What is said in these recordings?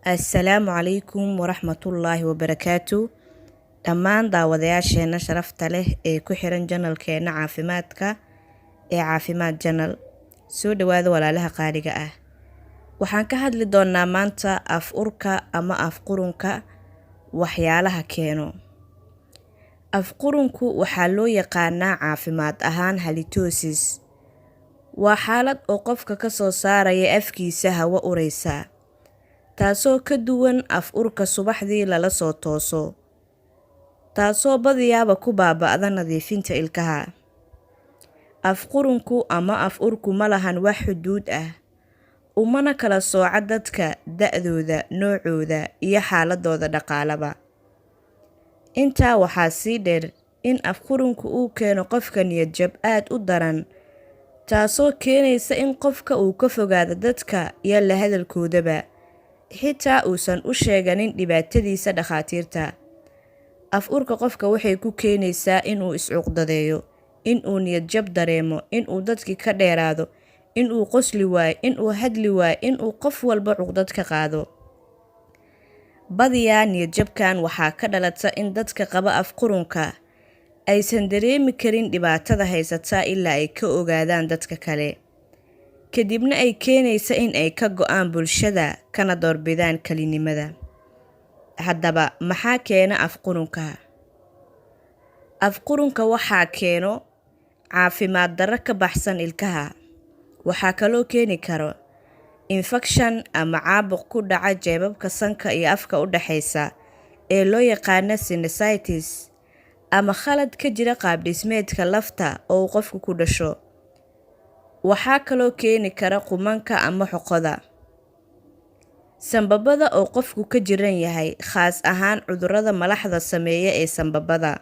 Assalaamu calaykum waraxmatullaahi wabarakaatu. Dhammaan daawadayaasheena sharafta leh ee ku xiran channelkeena caafimaadka ee Caafimaad Channel, soo dhawaada walaalaha qaaliga ah. Waxaan ka hadli doonaa maanta af urka ama af qurunka, waxyaalaha keeno. Af qurunku waxaa loo yaqaanaa caafimaad ahaan halitosis. Waa xaalad oo qofka ka soo saaraya afkiisa hawo ureysa, taasoo ka duwan af urka subaxdii lala soo tooso, taasoo badiyaaba ku baaba'da nadiifinta ilkaha. Af qurunku ama af urku ma lahan wax xuduud ah, umana kala sooca dadka, da'dooda, noocooda iyo xaaladooda dhaqaalaba. Intaa waxaa sii dheer in af qurunku uu keeno qofka niyad jab aad u daran, taasoo keenaysa in qofka uu ka fogaado dadka iyo la hadalkoodaba, xitaa uusan u sheeganin dhibaatadiisa dhakhaatiirta. Af urka qofka waxay ku keenaysaa inuu iscuqdadeeyo, inuu niyad jab dareemo, inuu dadkii ka dheeraado, inuu qosli waayo, inuu hadli waayo, inuu qof walba cuqdad ka qaado. Badiyaa niyad jabkan waxaa ka dhalata in dadka qaba af qurunka aysan dareemi karin dhibaatada haysata ilaa ay ka ogaadaan dadka kale, kadibna ay keenaysa in ay ka go'aan bulshada kana doorbidaan kelinimada. Haddaba, maxaa keena af qurunka? Af qurunka waxaa keeno caafimaad darro ka baxsan ilkaha. Waxaa kaloo keeni karo infekshan ama caabuq ku dhaca jeebabka sanka iyo afka u dhaxaysa ee loo yaqaano sinusitis, ama khalad ka jira qaab dhismeedka lafta oo uu qofku ku dhasho. Waxaa kaloo keeni kara qumanka ama xoqoda sambabada oo qofku ka jiran yahay, khaas ahaan cudurrada malaxda sameeya ee sambabada.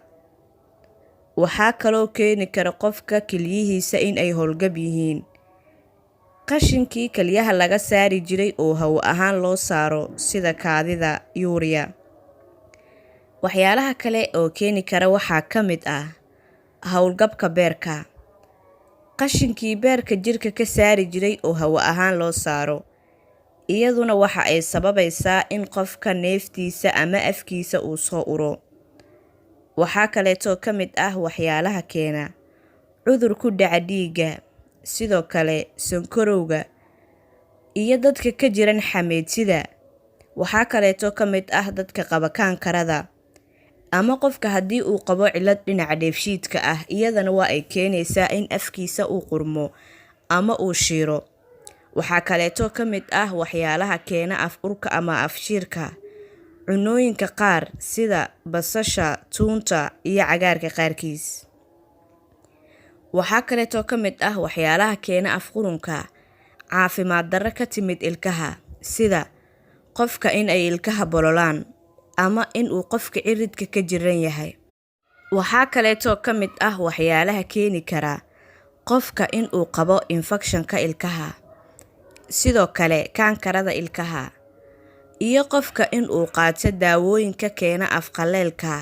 Waxaa kaloo keeni kara qofka kelyihiisa in ay howlgab yihiin, qashinkii kelyaha laga saari jiray oo hawo ahaan loo saaro sida kaadida, urea. Waxyaalaha kale oo keeni kara waxaa ka mid ah howlgabka beerka, qashinkii beerka jirka ka saari jiray oo hawo ahaan loo saaro. Iyaduna waxa ay sababaysaa in qofka neeftiisa ama afkiisa uu soo uro. Waxaa kaleetoo ka mid ah waxyaalaha keena cudur ku dhaca dhiigga, sidoo kale sonkorowga iyo dadka ka jiran xameetida. Waxaa kaleetoo ka mid ah dadka qaba kaankarada, ama qofka haddii uu qabo cillad dhinaca dheefshiidka ah, iyadana waa ay keenaysaa in afkiisa uu qurmo ama uu shiiro. Waxaa kaleetoo ka mid ah waxyaalaha keena af urka ama afshiirka cunooyinka qaar sida basasha, tuunta iyo cagaarka qaarkiis. Waxaa kaleetoo ka mid ah waxyaalaha keena af qurunka caafimaad darro ka timid ilkaha, sida qofka in ay ilkaha bololaan ama in uu qofka ciridka ka jiran yahay. Waxaa kaleetoo ka mid ah waxyaalaha keeni kara qofka in uu qabo infekshanka ilkaha, sidoo kale kaankarada ilkaha, iyo qofka in uu qaato daawooyinka keena afqaleelka.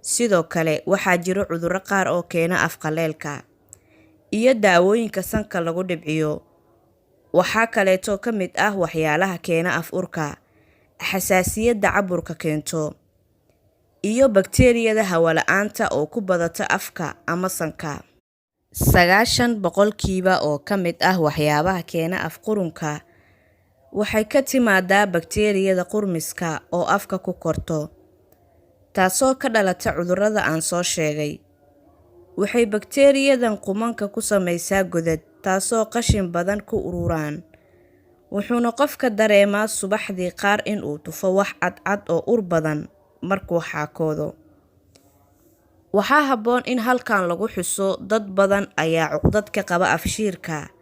Sidoo kale waxaa jiro cudurro qaar oo keena afqaleelka iyo daawooyinka sanka lagu dhibciyo. Waxaa kaleetoo ka mid ah waxyaalaha keena af urka xasaasiyadda caburka keento iyo bakteeriyada hawo la'aanta oo ku badata afka ama sanka. 90% oo ka mid ah waxyaabaha keena af qurunka waxay ka timaadaa bakteeriyada qurmiska oo afka ku korto, taasoo ka dhalata cudurrada aan soo sheegay. Waxay bakteeriyadan qumanka ku samaysaa godad, taasoo qashin badan ku ururaan, wuxuuna qofka dareemaa subaxdii qaar in uu tufo wax cadcad oo ur badan markuu xaakoodo. Waxaa habboon in halkan lagu xuso, dad badan ayaa cuqdad ka qaba afshiirka,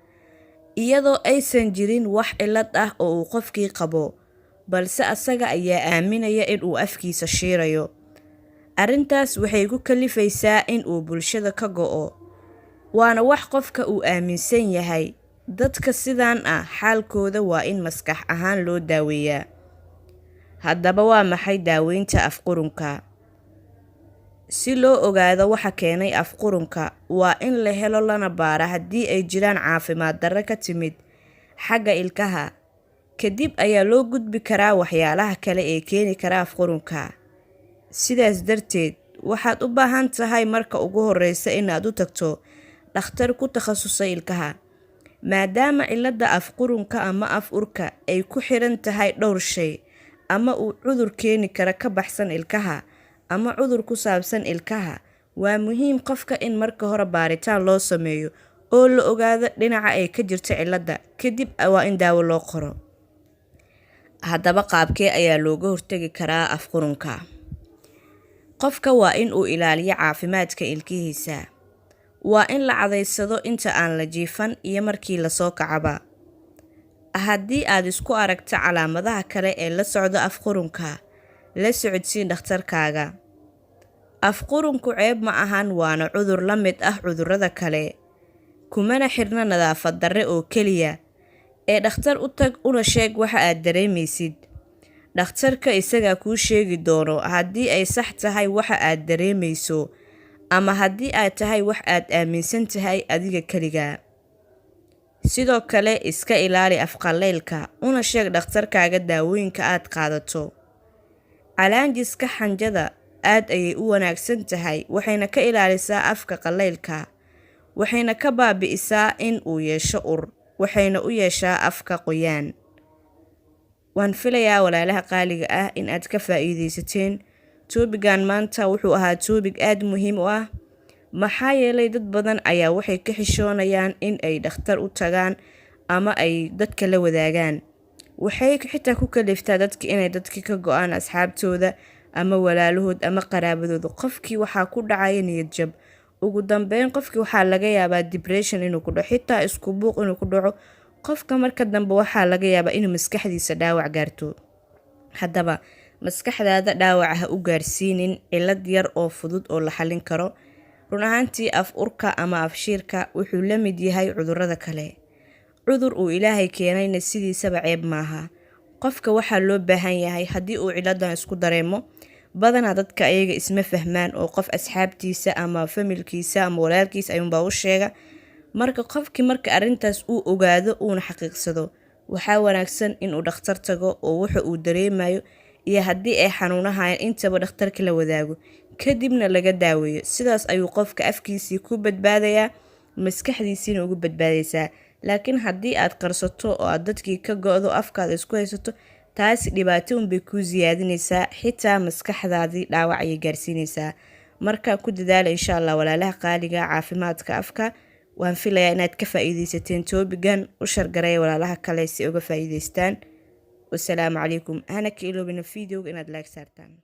iyadoo aysan jirin wax cillad ah oo uu qofkii qabo, balse asaga ayaa aaminaya in uu afkiisa shiirayo. Arrintaas waxay ku kalifaysaa in uu bulshada ka go'o, waana wax qofka uu aaminsan yahay. Dadka sidaan ah xaalkooda waa in maskax ahaan loo daaweeyaa. Haddaba, waa maxay daaweynta af qurunka? Si loo ogaado waxa keenay af qurunka, waa in la helo lana baara haddii ay jiraan caafimaad darro ka timid xagga ilkaha. Kadib ayaa loo gudbi karaa waxyaalaha kale ee keeni kara afqurunka. Sidaas darteed, waxaad u baahan tahay marka ugu horeysa inaad u tagto dhakhtar ku takhasusay ilkaha. Maadaama cilladda afqurunka ama af urka ay ku xiran tahay dhowr shay ama uu cudur keeni kara ka baxsan ilkaha ama cudur ku saabsan ilkaha, waa muhiim qofka in marka hore baaritaan loo sameeyo oo la ogaado dhinaca ay ka jirto cilladda, kadib waa in daawo loo qoro. Haddaba qaabkee ayaa looga hortagi karaa afqurunka? Qofka waa in uu ilaaliyo caafimaadka ilkihiisa. Waa in la cadaysado inta aan la jiifan iyo markii lasoo kacaba. Haddii aad isku aragto calaamadaha kale ee la socda afqurunka, la socodsiin dhakhtarkaaga. Afqurunku ceeb ma ahan, waana cudur la mid ah cudurrada kale, kumana xirna nadaafad darre oo keliya. Ee dhakhtar u tag una sheeg waxa aad dareemaysid. Dhakhtarka isagaa kuu sheegi doono haddii ay sax tahay waxa aad dareemayso ama haddii ay tahay wax aad aaminsan tahay adiga keligaa. Sidoo kale iska ilaali afqaleylka una sheeg dhakhtarkaaga daawooyinka aad qaadato. Calaanjiska xanjada aad ayay u wanaagsan tahay, waxayna ka ilaalisaa afka qaleylka, waxayna ka baabi'isaa in uu yeesho ur, waxayna u yeeshaa afka qoyaan. Waan filayaa walaalaha qaaliga ah in aad ka faa'iidaysateen topic-gan. Maanta wuxuu ahaa topic aad muhiim u ah, maxaa yeelay dad badan ayaa waxay ka xishoonayaan in ay dhakhtar u tagaan ama ay dadka la wadaagaan. Waxay xitaa ku kaliftaa dadka inay dadki ka go-aan, asxaabtooda ama walaalahood ama qaraabadooda. Qofkii waxaa ku dhacaya niyad jab. Ugu dambeyn qofkii waxaa laga yaabaa depression inuu ku dhaco, xitaa isku buuq inuu ku dhaco. Qofka marka dambe waxaa laga yaabaa inuu maskaxdiisa dhaawac gaarto. Haddaba maskaxdaada dhaawaca ha u gaarsiinin cilad yar oo fudud oo la xallin karo. Run ahaantii, af urka ama afshiirka wuxuu la mid yahay cudurrada kale. Cudur uu Ilaahay keenayna sidiisaba ceeb maaha. Qofka waxaa loo baahan yahay haddii uu ciladan isku dareemo, badanaa dadka ayaga isma fahmaan oo qof asxaabtiisa ama familkiisa ama walaalkiisa ayuunbaa u sheega. Marka qofkii marka arrintaas uu ogaado uuna xaqiiqsado, waxaa wanaagsan inuu dhakhtar tago oo waxa uu dareemayo iyo haddii ay xanuunahayaan intaba dhakhtarka la wadaago, kadibna laga daaweeyo. Sidaas ayuu qofka afkiisii ku badbaadayaa, maskaxdiisiina ugu badbaadaysaa. Laakiin haddii aad qarsato oo aad dadkii ka go-do, afkaada isku haysato, taasi dhibaato unbay kuu siyaadinaysaa, xitaa maskaxdaadii dhaawac ayay gaarsiinaysaa. Marka ku dadaala insha Allah, walaalaha qaaliga, caafimaadka afka. Waan filayaa inaad ka faa'iidaysateen topic-gan. U share gareeya walaalaha kale si uga faa'iidaystaan. Wasalaamu calaykum. Hana ka iloobina videoga inaad like saartaan.